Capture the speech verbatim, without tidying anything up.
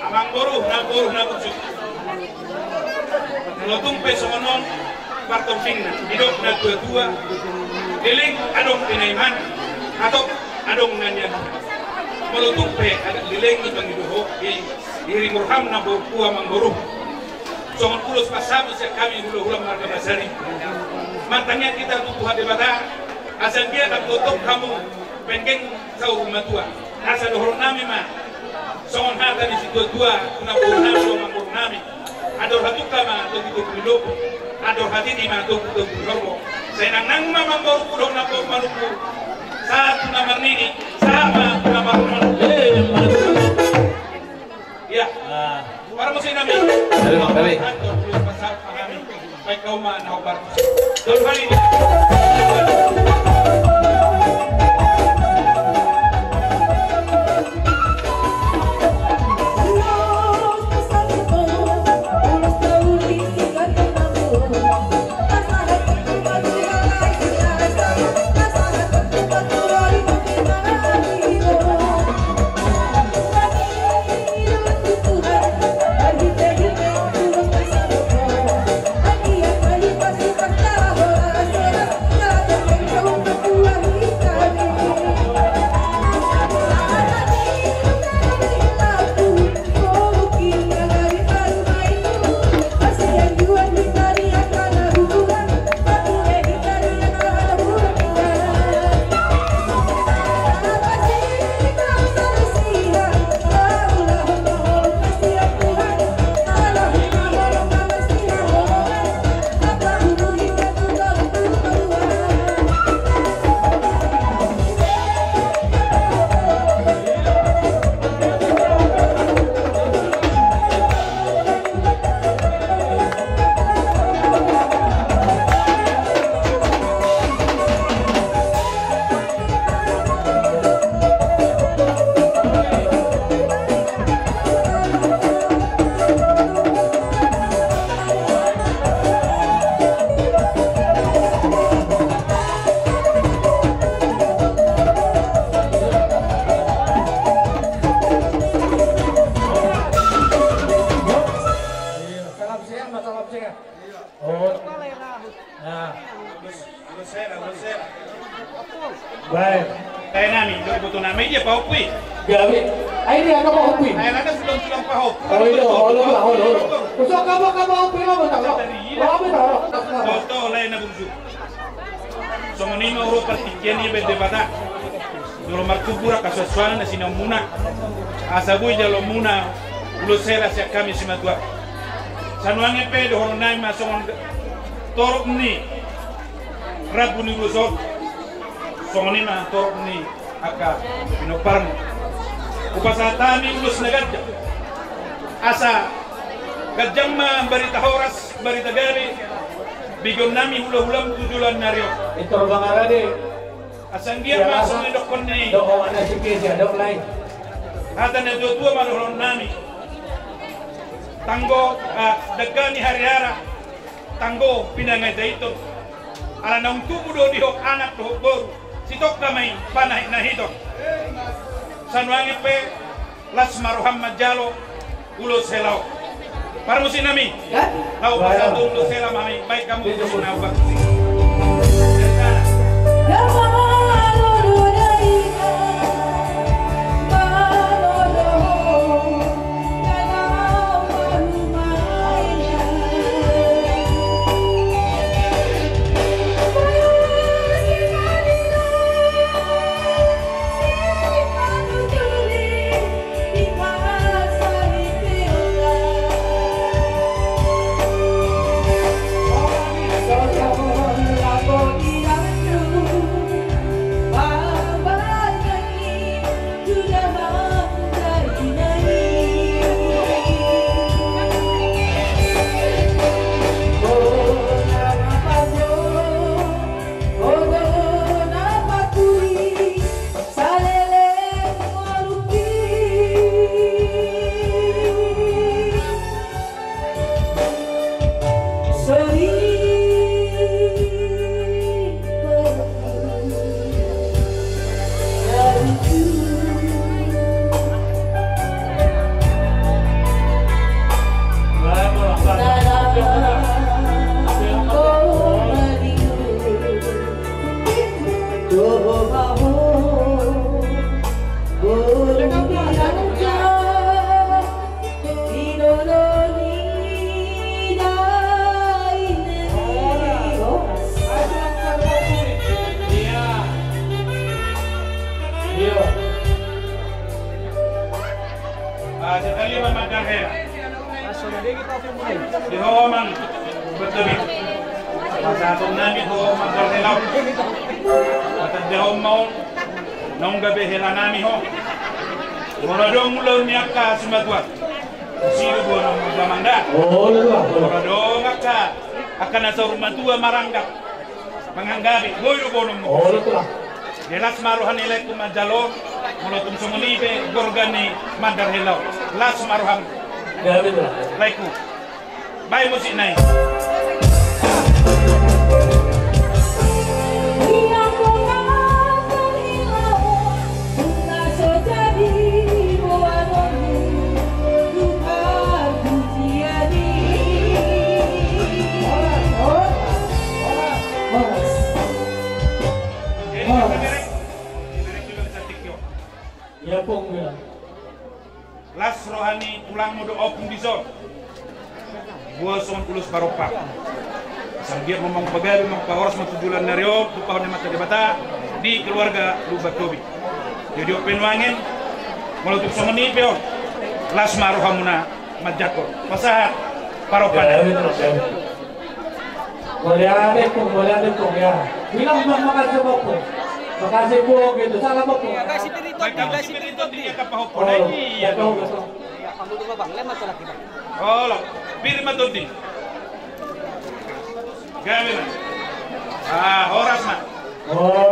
Amangboru, namboru, namboru. Molo tung pe songon on partopingna, didok na tua-tua, leleng adong di na iman, hatop adong na nian. Molo tung pe adong leleng i pangidoho, i, i rimurham namboru, amangboru. Songon ulos pasahat sian hami hula-hula marga Basari. Martangiang hita tu Tuhan Debata, asa anggiat dapot hamu penggeng saur matua. Asa dohonon nami ma songon hata ni situa-tua, tu namboru nami, tu amangboru nami. Andor hatungka ma togu-togu ni lombu, andor hatiti ma togu-togu ni horbo. Sai nangnang ma amangboru dohot namboru manungkun. Sahat tu na marnini, sahat ma tu na marnono. Eh, mantap. Ia. Ah. Parmusik nami. Halo, Bang Bebe. Andor ulos pasahat hami. Baik, kau ma na obar. Dol balik. Salam sehat, Mas, salam sehat. Oh. Nah. Baik. Ai nami, do boto nami dia pahompu i. Gabe. Ai dia ka pahompu i. Ai nada sudah sudah pahompu. Oh iya, halo, halo, halo. Usah kamu kamu pahompu i, kamu tahu. Pahompu i, tahu. Toto lai na burju. Songon i ma ro partingkian i baen Debata. Jolo martubu ra kasuansuanan na sinaunmuna. Asa boi jaloonmuna ulos hela sian hami simatua. Sanuange pe dohonon nami ma songon torop ni rambu ni ulos on. Songon i ma torop ni angka pinomparmu. Hupasahat hami ulos na ganjang. Asa ganjang ma barita horas, barita gabe, begeon nami hulahulam tu joloan ni ari on. Pintor bangarade. Asa anggiat ma songon na nidokkon ni. Dohot na sipir ya, dok lain. Hata ni natuatua ma dohonon nami. Tanggo, ah, dangka ni hariara. Tanggo pinangido-ido. Ala naung tubu do di ho anak dohot boru. Sitongka ma i panahit na hiton. Sanuange pe las ma roham manjalo ulos hela on. Parmusik nami. Ya. Laho pasahat ulos hela ma hami, baen hamu ulos na obar. Sekali ma mandar hela. Di ho ma, betul. Pasahaton nami ho mandar hela. Patandahon ma on, naung gabe hela nami ho. Molo adong ulaon ni angka simatua, sida boanon ma damang da. Molo adong angka, angka na saur matua marangga, manganggapi, boi do boanon muse. Las ma roha ni laengku manjalo, molo tung songon i pe gorga ni mandar hela on. Las ma roham, laengku. Baen musik nai. Ia pung ia. Las roha ni tulangmu do ompung dison. Boa songon ulos parompa. Asa anggiat ma mangupagabe, mangupahoras ma tu joloan ni ari on, tumpahon ni Amanta Debata di keluarga Lumban Tobing. Jadi on pe nuaeng, molo tung songon i pe on, las ma rohamuna manjangkon. Pasahat parompa. Mauliate, Ompung, mauliate, Ompung, ya. Bilang, Bang, makasih, Ompung. Makasih, Ompung, gitu. Salam, Ompung. Makasih, Piri Tondi, makasih, Piri Tondi. Iya, Ompung. Olo, Piri ma Tondi. Gabe ma. Ah, horas ma. Oh.